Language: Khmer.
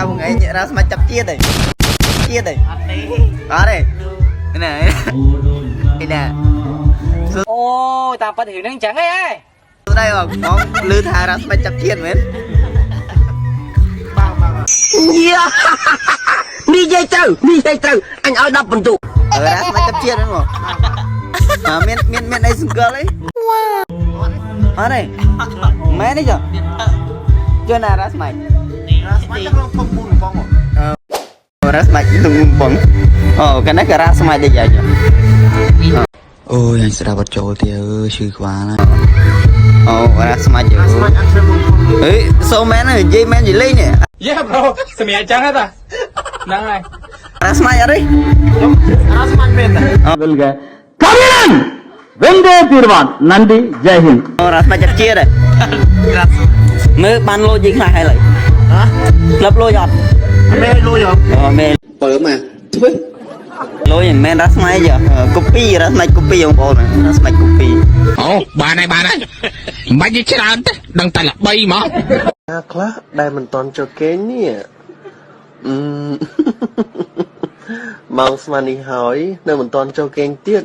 ថាមួយថ្ងៃរ៉ាស្មាច់ចាប់ជាតិទេជាតិទេ អត់ទេ អត់ទេណែណែ អូតាមពិតរឿងហ្នឹងអញ្ចឹងហីហ៎ ស្ដីបងបងឮថារ៉ាស្មាច់ចាប់ជាតិមែន យ៉ានិយាយត្រូវនិយាយត្រូវអញឲ្យ10បន្ទុក អឺរ៉ាស្មាច់ចាប់ជាតិមែនបងអើមានមានមានអីសង្កលអីអត់ទេមែនទេចុះចុះណារ៉ាស្មាច់ រ៉ាស្មាច់ក្នុងធំ4កំប៉ុងហ៎ រ៉ាស្មាច់ទុំកំប៉ុងអូកាលនេះក៏រ៉ាស្មាច់ដូចយ៉ាង អូយអញស្ដាប់អត់ចូលទៀតអើយឈឺក្បាលណាស់ អូរ៉ាស្មាច់ រ៉ាស្មាច់អត់ធ្វើ4កំប៉ុង អេសូមែននិយាយមែននិយាយលេងនេះ យ៉ាប្រូសម្រាប់អញ្ចឹងហ៎តាហ្នឹងហើយ រ៉ាស្មាច់អត់ទេ រ៉ាស្មាច់មែនតា வெல்க கபிலன் வென்றே தீர்வான் நன்றி ஜெய்ஹிந்த் អូរ៉ាស្មាច់ចាប់ជាតិមើលបានលុយយើងខ្លះហើយឡើយ ហ៎ ក្លឹបលុយអត់ មែនលុយហ៎ អូមែន បើមកធ្វើ លុយមិនមែនរ៉ាស្មាច់ទេកូពីរ៉ាស្មាច់កូពីបងប្អូនរ៉ាស្មាច់កូពី អូបានហើយបានហើយមិនបាច់និយាយច្រើនទេដឹងតែល្បីហ្មង ណាខ្លះដែលមិនតន់ចូលគេងនេះអឺ ម៉ោងស្មាននេះហើយ នៅមិនតន់ចូលគេងទៀត